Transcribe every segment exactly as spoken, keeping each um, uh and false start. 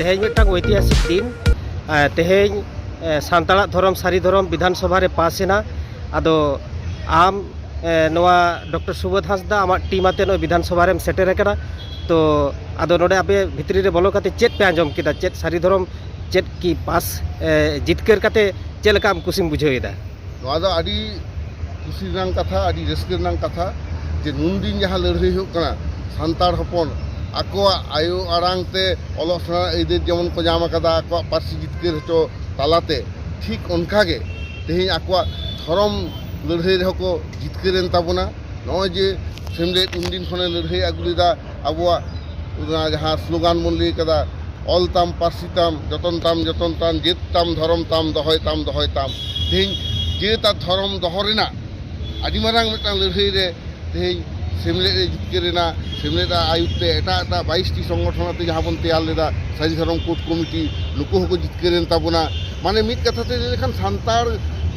ᱛᱮᱦᱮᱧ ᱢᱤᱫᱴᱟᱝ ᱳᱭᱛᱤᱦᱟᱥᱤᱠ ᱫᱤᱱ᱾ ᱮ, ᱛᱮᱦᱮᱧ, ᱮ, ᱥᱟᱱᱛᱟᱲᱟᱜ ᱫᱷᱚᱨᱚᱢ, ᱥᱟᱹᱨᱤ ᱫᱷᱚᱨᱚᱢ ᱵᱤᱫᱷᱟᱱ ᱥᱚᱵᱷᱟ ᱨᱮ ᱯᱟᱥ ᱮᱱᱟ᱾ ᱟᱫᱚ ᱟᱢ, ᱮ, ᱱᱚᱣᱟ ᱰᱚᱠᱴᱚᱨ ᱥᱩᱵᱳᱫᱷ ᱦᱟᱸᱥᱫᱟ, ᱟᱢᱟᱜ ᱴᱤᱢ ᱟᱛᱮ ᱱᱚᱜᱼᱚᱭ ᱵᱤᱫᱷᱟᱱ ᱥᱚᱵᱷᱟ ᱨᱮᱢ ᱥᱮᱴᱮᱨ ᱟᱠᱟᱱᱟ᱾ ᱛᱚ ᱟᱫᱚ ᱱᱚᱰᱮ ᱟᱯᱮ ᱵᱷᱤᱛᱨᱤ ᱨᱮ ᱵᱚᱞᱚ ᱠᱟᱛᱮ ᱪᱮᱫ ᱯᱮ ᱟᱸᱡᱚᱢ ᱠᱮᱫᱟ? ᱪᱮᱫ ᱥᱟᱹᱨᱤ ᱫᱷᱚᱨᱚᱢ, ᱪᱮᱫ ᱠᱤ ᱯᱟᱥ, ᱮ, ᱡᱤᱛᱠᱟᱹᱨ ᱠᱟᱛᱮ ᱪᱮᱫ ᱞᱮᱠᱟ ᱟᱢ ᱠᱩᱥᱤᱢ ᱵᱩᱡᱷᱟᱹᱣ ᱮᱫᱟ? ᱱᱚᱣᱟ ᱫᱚ ᱟᱹᱰᱤ ᱠᱩᱥᱤ ᱨᱮᱱᱟᱜ ᱠᱟᱛᱷᱟ, ᱟᱹᱰᱤ ᱨᱟᱹᱥᱠᱟᱹ ᱨᱮᱱᱟᱜ ᱠᱟᱛᱷᱟ ᱡᱮ ᱱᱩᱱᱫᱤᱱ ᱡᱟᱦᱟᱸ ᱞᱟᱹᱲᱦᱟᱹᱭ ᱦᱩᱭᱩᱜ ᱠᱟᱱᱟ, ᱥᱟᱱᱛᱟᱲ ᱦᱚᱯᱚᱱ ᱟᱠᱚᱣᱟᱜ ᱟᱭᱳ ᱟᱲᱟᱝ ᱛᱮ ᱚᱞᱚᱜ ᱥᱮᱬᱟ ᱟᱹᱭᱫᱟᱹᱨ ᱡᱮᱢᱚᱱ ᱠᱚ ᱧᱟᱢ ᱟᱠᱟᱫᱟ ᱟᱠᱚᱣᱟᱜ ᱯᱟᱹᱨᱥᱤ ᱡᱤᱛᱠᱟᱹᱨ ᱦᱚᱪᱚ ᱛᱟᱞᱟᱛᱮ, ᱴᱷᱤᱠ ᱚᱱᱠᱟᱜᱮ ᱛᱮᱦᱮᱧ ᱟᱠᱚᱣᱟᱜ ᱫᱷᱚᱨᱚᱢ ᱞᱟᱹᱲᱦᱟᱹᱭ ᱨᱮᱦᱚᱸ ᱠᱚ ᱡᱤᱛᱠᱟᱹᱨ ᱮᱱ ᱛᱟᱵᱚᱱᱟ᱾ ᱱᱚᱜᱼᱚᱭ ᱡᱮ ᱥᱮᱢᱞᱮᱫ ᱩᱱᱫᱤᱱ ᱠᱷᱚᱱᱮ ᱞᱟᱹᱲᱦᱟᱹᱭ ᱟᱹᱜᱩ ᱞᱮᱫᱟ, ᱟᱵᱚᱣᱟᱜ ᱚᱱᱟ ᱡᱟᱦᱟᱸ ᱥᱞᱳᱜᱟᱱ ᱵᱚᱱ ᱞᱟᱹᱭ ᱠᱟᱫᱟ, "ᱚᱞ ᱛᱟᱢ, ᱯᱟᱹᱨᱥᱤ ᱛᱟᱢ, ᱡᱚᱛᱚᱱ ᱛᱟᱢ, ᱡᱚᱛᱚᱱ ᱛᱟᱢ, ᱡᱟᱹᱛ ᱛᱟᱢ, ᱫᱷᱚᱨᱚᱢ ᱛᱟᱢ, ᱫᱚᱦᱚᱭ ᱛᱟᱢ, ᱫᱚᱦᱚᱭ ᱛᱟᱢ", ᱛᱮᱦᱮᱧ ᱡᱟᱹᱛ ᱟᱨ ᱫᱷᱚᱨᱚᱢ ᱫᱚᱦᱚ ᱨᱮᱱᱟᱜ ᱟᱹᱰᱤ ᱢᱟᱨᱟᱝ ᱢᱤᱫᱴᱟᱝ ᱞᱟᱹᱲᱦᱟᱹᱭ ᱨᱮ ᱛᱮᱦᱮᱧ ᱥᱮᱢᱞᱮᱫ ᱮ ᱡᱤᱛᱠᱟᱹᱨ ᱮᱱᱟ᱾ ᱥᱮᱢᱞᱮᱫ ᱟᱜ ᱟᱭᱩᱨ ᱛᱮ ᱮᱴᱟᱜ ᱮᱴᱟᱜ ᱵᱟᱭᱤᱥ ᱴᱤ ᱥᱚᱝᱜᱚᱴᱷᱚᱱ ᱟᱛᱮ ᱡᱟᱦᱟᱸ ᱵᱚᱱ ᱛᱮᱭᱟᱨ ᱞᱮᱫᱟ, ᱥᱟᱹᱨᱤ ᱫᱷᱚᱨᱚᱢ ᱠᱳᱰ ᱠᱚᱢᱤᱴᱤ, ᱱᱩᱠᱩ ᱦᱚᱸᱠᱚ ᱡᱤᱛᱠᱟᱹᱨ ᱮᱱ ᱛᱟᱵᱚᱱᱟ᱾ ᱢᱟᱱᱮ ᱢᱤᱫ ᱠᱟᱛᱷᱟ ᱛᱮ ᱞᱟᱹᱭ ᱞᱮᱠᱷᱟᱱ ᱥᱟᱱᱛᱟᱲ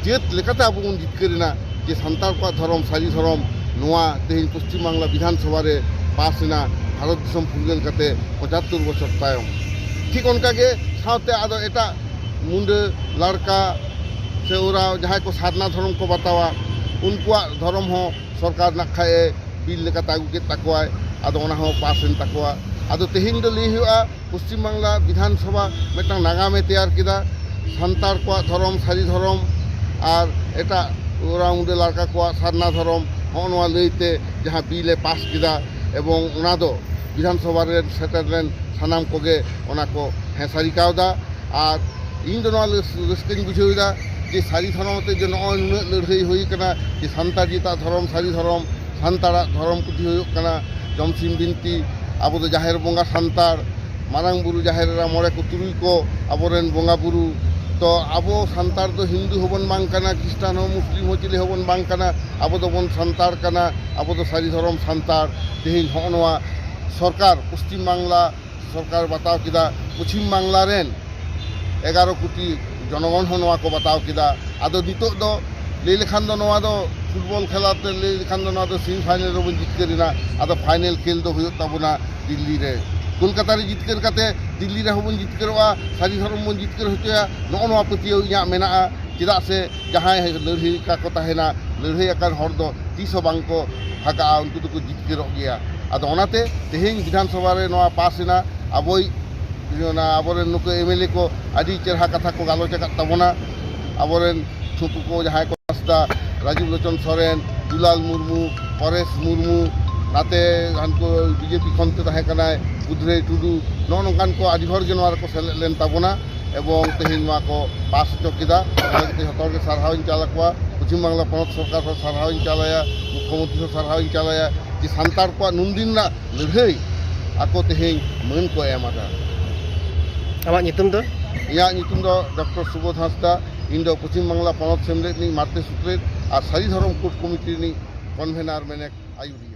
ᱡᱟᱹᱛ ᱞᱮᱠᱟᱛᱮ ᱟᱵᱚ ᱵᱚᱱ ᱡᱤᱛᱠᱟᱹᱨ ᱮᱱᱟ ᱡᱮ ᱥᱟᱱᱛᱟᱲ ᱠᱚᱣᱟᱜ ᱫᱷᱚᱨᱚᱢ, ᱥᱟᱹᱨᱤ ᱫᱷᱚᱨᱚᱢ, ᱱᱚᱣᱟ ᱛᱮᱦᱮᱧ ᱯᱚᱥᱪᱤᱢ ᱵᱟᱝᱞᱟ ᱵᱤᱫᱷᱟᱱ ᱥᱚᱵᱷᱟ ᱨᱮ ᱯᱟᱥ ᱮᱱᱟ, ᱵᱷᱟᱨᱚᱛ ᱫᱤᱥᱚᱢ ᱯᱷᱩᱨᱜᱟᱹᱞ ᱠᱟᱛᱮ ᱯᱚᱸᱪᱟᱛᱛᱳᱨ ᱵᱚᱪᱷᱚᱨ ᱛᱟᱭᱚᱢ᱾ ᱴᱷᱤᱠ ᱚᱱᱠᱟᱜᱮ ᱥᱟᱶᱛᱮ ᱟᱫᱚ ᱮᱴᱟᱜ ᱢᱩᱱᱰᱟᱹ, ᱞᱟᱲᱠᱟ ᱥᱮ ᱳᱨᱟᱣ ᱡᱟᱦᱟᱸᱭ ᱠᱚ ᱥᱟᱨᱱᱟ ᱫᱷᱚᱨᱚᱢ ᱠᱚ ᱵᱟᱛᱟᱣᱟ, ᱩᱱᱠᱩᱣᱟᱜ ᱫᱷᱚᱨᱚᱢ ᱦᱚᱸ ᱥᱚᱨᱠᱟᱨ ᱱᱟᱜ ᱠᱷᱟᱡ ᱮ ᱵᱤᱞ ᱞᱮᱠᱟᱛᱮ ᱟᱹᱜᱩ ᱠᱮᱫ ᱛᱟᱠᱚᱣᱟᱭ᱾ ᱟᱫᱚ ᱚᱱᱟ ᱦᱚᱸ ᱯᱟᱥ ᱮᱱ ᱛᱟᱠᱚᱣᱟ᱾ ᱟᱫᱚ ᱛᱮᱦᱮᱧ ᱫᱚ ᱞᱟᱹᱭ ᱦᱩᱭᱩᱜᱼᱟ, ᱯᱚᱥᱪᱤᱢ ᱵᱟᱝᱞᱟ ᱵᱤᱫᱷᱟᱱ ᱥᱚᱵᱷᱟ ᱢᱤᱫᱴᱟᱝ ᱱᱟᱜᱟᱢᱮ ᱛᱮᱭᱟᱨ ᱠᱮᱫᱟ, ᱥᱟᱱᱛᱟᱲ ᱠᱳᱣᱟᱜ ᱫᱷᱚᱨᱚᱢ, ᱥᱟᱹᱨᱤ ᱫᱷᱚᱨᱚᱢ, ᱟᱨ ᱮᱴᱟᱜ ᱳᱨᱟᱣ ᱢᱩᱱᱰᱟᱹ ᱞᱟᱲᱠᱟ ᱠᱳᱣᱟᱜ ᱥᱟᱨᱱᱟ ᱫᱷᱚᱨᱚᱢ, ᱦᱚᱸᱜᱼᱚ ᱱᱚᱣᱟ ᱞᱟᱹᱭᱛᱮ ᱡᱟᱦᱟᱸ ᱵᱤᱞ ᱮ ᱯᱟᱥ ᱠᱮᱫᱟ, ᱮᱵᱚᱝ ᱚᱱᱟ ᱫᱚ ᱵᱤᱫᱷᱟᱱ ᱥᱚᱵᱷᱟ ᱨᱮᱱ ᱥᱮᱴᱮᱨ ᱞᱮᱱ ᱥᱟᱱᱟᱢ ᱠᱚᱜᱮ ᱚᱱᱟ ᱠᱚ ᱦᱮᱸ ᱥᱟᱹᱨᱤ ᱠᱟᱣᱫᱟ᱾ ᱟᱨ ᱤᱧ ᱫᱚ ᱱᱚᱣᱟ ᱨᱟᱹᱥ-, ᱨᱟᱹᱥᱠᱟᱹᱧ ᱵᱩᱡᱷᱟᱹᱣ ᱮᱫᱟ ᱡᱮ ᱥᱟᱹᱨᱤ ᱫᱷᱚᱨᱚᱢ ᱟᱛᱮ ᱡᱮ ᱱᱚᱜᱼᱚᱭ ᱱᱩᱱᱟᱹᱜ ᱞᱟᱹᱲᱦᱟᱹᱭ ᱦᱩᱭ ᱠᱟᱱᱟ, ᱡᱮ ᱥᱟᱱᱛᱟᱲ ᱡᱟᱹᱛᱟᱜ ᱫᱷᱚᱨᱚᱢ, ᱥᱟᱹᱨᱤ ᱫᱷᱚᱨᱚᱢ, ᱥᱟᱱᱛᱟᱲᱟᱜ ᱫᱷᱚᱨᱚᱢ ᱯᱩᱛᱷᱤ ᱦᱩᱭᱩᱜ ᱠᱟᱱᱟ ᱡᱚᱢᱥᱤᱢ ᱵᱤᱱᱛᱤ, ᱟᱵᱚ ᱫᱚ ᱡᱟᱦᱮᱨ ᱵᱚᱸᱜᱟ ᱥᱟᱱᱛᱟᱲ, ᱢᱟᱨᱟᱝ ᱵᱩᱨᱩ, ᱡᱟᱦᱮᱨ ᱮᱨᱟ, ᱢᱚᱬᱮ ᱠᱚ ᱛᱩᱨᱩᱭ ᱠᱚ ᱟᱵᱚᱨᱮᱱ ᱵᱚᱸᱜᱟ ᱵᱩᱨᱩ᱾ ᱛᱚ ᱟᱵᱚ ᱥᱟᱱᱛᱟᱲ ᱫᱚ ᱦᱤᱱᱫᱩ ᱦᱚᱸᱵᱚᱱ ᱵᱟᱝ ᱠᱟᱱᱟ, ᱠᱷᱨᱤᱥᱴᱟᱱ ᱦᱚᱸ, ᱢᱩᱥᱞᱤᱢ ᱦᱚᱸ, ᱪᱤᱞᱤ ᱦᱚᱸᱵᱚᱱ ᱵᱟᱝ ᱠᱟᱱᱟ, ᱟᱵᱚ ᱫᱚᱵᱚᱱ ᱥᱟᱱᱛᱟᱲ ᱠᱟᱱᱟ, ᱟᱵᱚ ᱫᱚ ᱥᱟᱹᱨᱤ ᱫᱷᱚᱨᱚᱢ ᱥᱟᱱᱛᱟᱲ᱾ ᱛᱮᱦᱮᱧ ᱦᱚᱸᱜᱼᱚ ᱱᱚᱣᱟ ᱥᱚᱨᱠᱟᱨ, ᱯᱚᱥᱪᱤᱢ ᱵᱟᱝᱞᱟ ᱥᱚᱨᱠᱟᱨ ᱵᱟᱛᱟᱣ ᱠᱮᱫᱟ, ᱯᱚᱪᱷᱤᱢ ᱵᱟᱝᱞᱟ ᱨᱮᱱ ᱮᱜᱟᱨᱚ ᱠᱳᱴᱤ ᱡᱚᱱᱚᱜᱚᱱ ᱦᱚᱸ ᱱᱚᱣᱟ ᱠᱚ ᱵᱟᱛᱟᱣ ᱠᱮᱫᱟ᱾ ᱟᱫᱚ ᱱᱤᱛᱚᱜ ᱫᱚ ᱞᱟᱹᱭ ᱞᱮᱠᱷᱟᱱ ᱫᱚ ᱱᱚᱣᱟ ᱫᱚ ᱯᱷᱩᱴᱵᱚᱞ ᱠᱷᱮᱞᱟ ᱛᱮ ᱞᱟᱹᱭ ᱞᱮᱠᱷᱟᱱ ᱫᱚ ᱱᱚᱣᱟ ᱫᱚ ᱥᱮᱢᱤ ᱯᱷᱟᱭᱱᱮᱞ ᱨᱮᱵᱚᱱ ᱡᱤᱛᱠᱟᱹᱨ ᱮᱱᱟ᱾ ᱟᱫᱚ ᱯᱷᱟᱭᱱᱮᱞ ᱠᱷᱮᱞ ᱫᱚ ᱦᱩᱭᱩᱜ ᱛᱟᱵᱚᱱᱟ ᱫᱤᱞᱞᱤ ᱨᱮ᱾ ᱠᱳᱞᱠᱟᱛᱟ ᱨᱮ ᱡᱤᱛᱠᱟᱹᱨ ᱠᱟᱛᱮ ᱫᱤᱞᱞᱤ ᱨᱮᱦᱚᱸ ᱵᱚᱱ ᱡᱤᱛᱠᱟᱹᱨᱚᱜᱼᱟ, ᱥᱟᱹᱨᱤ ᱫᱷᱚᱨᱚᱢ ᱵᱚᱱ ᱡᱤᱛᱠᱟᱹᱨ ᱦᱚᱪᱚᱭᱟ, ᱱᱚᱜᱼᱚ ᱱᱚᱣᱟ ᱯᱟᱹᱛᱭᱟᱹᱣ ᱤᱧᱟᱹᱜ ᱢᱮᱱᱟᱜᱼᱟ᱾ ᱪᱮᱫᱟᱜ ᱥᱮ ᱡᱟᱦᱟᱸᱭ ᱞᱟᱹᱲᱦᱟᱹᱭ ᱟᱠᱟ ᱠᱚ ᱛᱟᱦᱮᱱᱟ, ᱞᱟᱹᱲᱦᱟᱹᱭ ᱟᱠᱟᱱ ᱦᱚᱲ ᱫᱚ ᱛᱤᱥ ᱦᱚᱸ ᱵᱟᱝ ᱠᱚ ᱵᱷᱟᱜᱟᱜᱼᱟ, ᱩᱱᱠᱩ ᱫᱚᱠᱚ ᱡᱤᱛᱠᱟᱹᱨᱚᱜ ᱜᱮᱭᱟ᱾ ᱟᱫᱚ ᱚᱱᱟᱛᱮ ᱛᱮᱦᱮᱧ ᱵᱤᱫᱷᱟᱱ ᱥᱚᱵᱷᱟ ᱨᱮ ᱱᱚᱣᱟ ᱯᱟᱥ ᱮᱱᱟ, ᱟᱵᱚᱭ ᱚᱱᱟ ᱟᱵᱚᱨᱮᱱ ᱱᱩᱠᱩ ᱮᱢ ᱮᱞ ᱮ ᱠᱚ ᱟᱹᱰᱤ ᱪᱮᱨᱦᱟ ᱠᱟᱛᱷᱟ ᱠᱚ ᱜᱟᱞᱚᱪ ᱟᱠᱟᱫ ᱛᱟᱵᱚᱱᱟ᱾ ᱟᱵᱚᱨᱮᱱ ᱱᱩᱠᱩ ᱠᱚ ᱡᱟᱦᱟᱸᱭ ᱠᱚ ᱦᱟᱸᱥᱫᱟ, ᱨᱟᱡᱤᱵ ᱞᱳᱪᱚᱱ ᱥᱚᱨᱮᱱ, ᱫᱩᱞᱟᱞ ᱢᱩᱨᱢᱩ, ᱯᱚᱨᱮᱥ ᱢᱩᱨᱢᱩ, ᱱᱟᱛᱮ ᱦᱟᱱᱠᱩ ᱵᱤ ᱡᱮ ᱯᱤ ᱠᱷᱚᱱ ᱛᱮ ᱛᱟᱦᱮᱸ ᱠᱟᱱᱟᱭ ᱵᱩᱫᱷᱨᱟᱹᱭ ᱴᱩᱰᱩ, ᱱᱚᱜᱼᱚ ᱱᱚᱝᱠᱟᱱ ᱠᱚ ᱟᱹᱰᱤ ᱦᱚᱲ ᱜᱮ ᱱᱚᱣᱟ ᱨᱮᱠᱚ ᱥᱮᱞᱮᱫ ᱞᱮᱱ ᱛᱟᱵᱚᱱᱟ᱾ ᱮᱵᱚᱝ ᱛᱮᱦᱮᱧ ᱱᱚᱣᱟ ᱠᱚ ᱯᱟᱥ ᱦᱚᱪᱚ ᱠᱮᱫᱟ᱾ ᱚᱱᱟ ᱞᱟᱹᱜᱤᱫ ᱛᱮ ᱡᱷᱚᱛᱚ ᱦᱚᱲ ᱜᱮ ᱥᱟᱨᱦᱟᱣ ᱤᱧ ᱪᱟᱞ ᱟᱠᱚᱣᱟ᱾ ᱯᱚᱪᱷᱤᱢ ᱵᱟᱝᱞᱟ ᱯᱚᱱᱚᱛ ᱥᱚᱨᱠᱟᱨ ᱦᱚᱸ ᱥᱟᱨᱦᱟᱣ ᱤᱧ ᱪᱟᱞ ᱟᱭᱟ, ᱢᱩᱠᱷᱭᱚᱢᱚᱱᱛᱨᱤ ᱦᱚᱸ ᱥᱟᱨᱦᱟᱣ ᱤᱧ ᱪᱟᱞ ᱟᱭᱟ ᱡᱮ ᱥᱟᱱᱛᱟᱲ ᱠᱚᱣᱟᱜ ᱱᱩᱱᱫᱤᱱ ᱨᱮᱱᱟᱜ ᱞᱟᱹᱲᱦᱟᱹᱭ ᱟᱠᱚ ᱛᱮᱦᱮᱧ ᱢᱟᱹᱱ ᱠᱚ ᱮᱢ ᱟᱫᱟ᱾ ᱟᱢᱟᱜ ᱧᱩᱛᱩᱢ ᱫᱚ? ᱤᱧᱟᱹᱜ ᱧᱩᱛᱩᱢ ᱫᱚ ᱰᱚᱠᱴᱚᱨ ᱥᱩᱵᱳᱫᱷ ᱦᱟᱸᱥᱫᱟ᱾ ᱤᱧ ᱫᱚ ᱯᱚᱪᱷᱤᱢ ᱵᱟᱝᱞᱟ ᱯᱚᱱᱚᱛ ᱥᱮᱢᱞᱮᱫ ᱨᱤᱱᱤᱡ ᱢᱟᱨᱛᱮ ᱥᱩᱛᱨᱮᱛ ᱟᱨ ᱥᱟᱹᱨᱤ ᱫᱷᱚᱨᱚᱢ ᱠᱳᱰ ᱠᱚᱢᱤᱴᱤ ᱨᱤᱱᱤᱡ ᱠᱚᱱᱵᱷᱮᱱᱟᱨ, ᱢᱮᱱᱮᱠ, ᱟᱹᱭᱩᱨᱤᱡ᱾